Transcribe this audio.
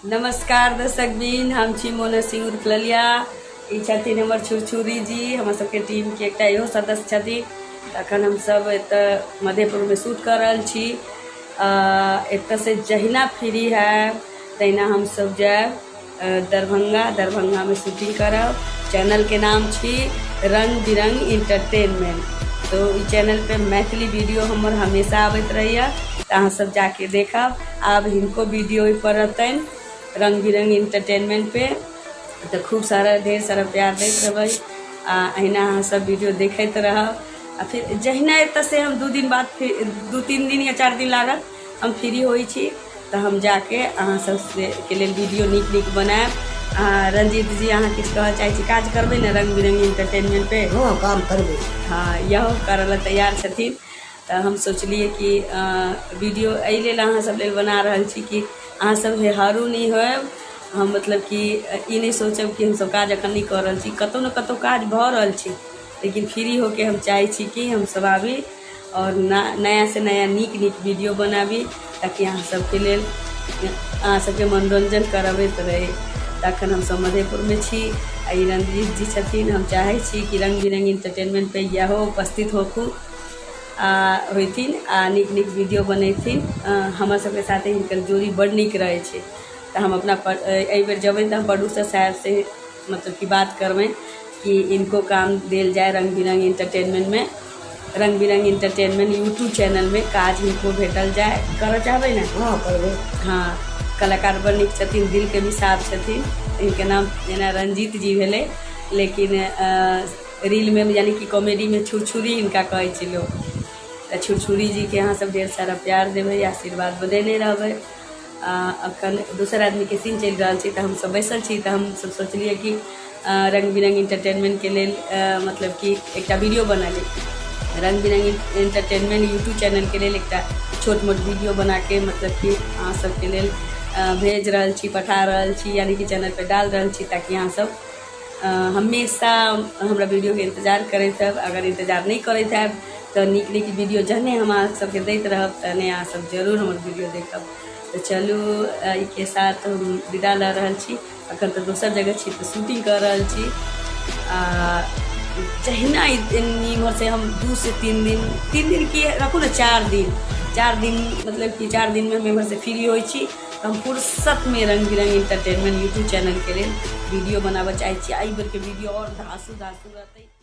नमस्कार दर्शक बिन, हम छी मोना सिंह उर्फ ललिया। ई छथिन हमर छुरछुरी जी, हमर सबके टीमके एकटा इहो सदस्य छथिन। अखन हमसब एतऽ मधेपुरमे शूट कऽ रहल छी। एतऽसँ जहिना फ्री हैब तहिना हमसब जायब दरभंगा। दरभंगामे शूटिंग करब। चैनलके नाम छी रंग बिरंग इंटरटेनमेंट। तो ई चैनल पे मैथिली वीडियो हमर हमेशा आबैत रहैया, तऽ अहाँ सब जाके देखब। आब हिनको वीडियो ओहिपर रहतनि रंग बिरंग इंटरटेनमेंट पे। तऽ खूब सारा ढेर सारा प्यार दैत रहबै आ अहिना अहाँ सब वीडियो देखैत रहब। आ फिर जहिना एतऽसँ हम 2 दिन बाद, फिर 2-3 दिन या 4 दिन लागत, हम फ्री होइ छी तऽ हम जाके अहाँ सबसे के लेल वीडियो नीक नीक बनायब। आ रंजीत जी, अहाँ किछु कहऽ चाहै छी? काज करबै ने रंग बिरंग इंटरटेनमेंट पे? हँ, काम करबै। हँ, इहो करऽ लए तैयार छथिन। तऽ हम सोचलियै कि वीडियो एहि लेल अहाँ सब लेल बना रहल छी कि अहाँ सब हेहरू नहि होयब। हम मतलब कि ई नहि सोचब कि हमसब काज एखन नहि कऽ रहल छी। कतहु ने कतहु काज भऽ रहल छै, लेकिन फ्री होके हम चाहै छी कि हमसब आबी आओर नया से नया नीक नीक वीडियो बनाबी, ताकि अहाँ सबके लेल अहाँ सबके मनोरञ्जन करबैत रही। तखन हमसब मधेपुरमे छी आ ई रंजीत जी छथिन। हम चाहै छी कि रंग बिरंग इंटरटेनमेंट पे इहो उपस्थित होखू आ होइथिन आ नीक नीक वीडियो बनेथिन। हमर सबके साथे हिनकर जोड़ी बड़ नीक रहै छै। तऽ हम अपना एहिबेर जेबै तऽ हम प्रोड्यूसर साहेबसँ मतलब कि बात करबै कि इनको काम देल जाय रंग बिरंग इंटरटेनमेंटमे। रंग बिरंग इंटरटेनमेंट यूट्यूब चैनलमे काज हिनको भेटल जाय। करऽ चाहबै ने? हँ, करबै। हँ, कलाकार बड़ नीक छथिन, दिलके भी साफ छथिन। हिनके नाम जेना रंजीत जी भेलै, लेकिन रीलमे यानी कि कॉमेडीमे छुरछुरी हिनका कहै छै लोक। तऽ छुरछुरी जीके अहाँ सब ढेर सारा प्यार देबै, आशीर्वाद बनेने रहबै। आ अखन दोसर आदमीके सीन चलि रहल छै तऽ हमसब बैसल छी। तऽ हमसब सोचलियै कि रंग बिरंग इंटरटेनमेंटके लेल मतलब कि एकटा वीडियो बना ली। रंग बिरंग इंटरटेनमेंट यूट्यूब चैनलके लेल एकटा छोट मोट वीडियो बनाके मतलब कि अहाँ सबके लेल भेज रहल छी, पठा रहल छी, यानी कि चैनल पे डाल रहल छी, ताकि अहाँ सब हमेशा हमरा वीडियोके इंतजार करैत हैब। अगर इंतजार नहि करैत हैब तऽ नीक नीक वीडियो जहने हम अहाँ सबके दैत रहब तहने अहाँ सब जरूर हमर वीडियो देखब। तऽ चलू, एहिके साथ हम विदा लऽ रहल छी। अखन तऽ दोसर जगह छी तऽ शूटिंग कऽ रहल छी। आ जहिना इम्हरसँ हम 2 से 3 दिन, 3 दिन की राखू ने, 4 दिन, 4 दिन मतलब कि 4 दिनमे हम एम्हरसँ फ्री होइ छी तऽ हम फुर्सतमे रंग बिरंग इंटरटेनमेंट यूट्यूब चैनलके लेल वीडियो बनाबऽ चाहै छी। एहि बेरके वीडियो आओर धासू धासू रहतै।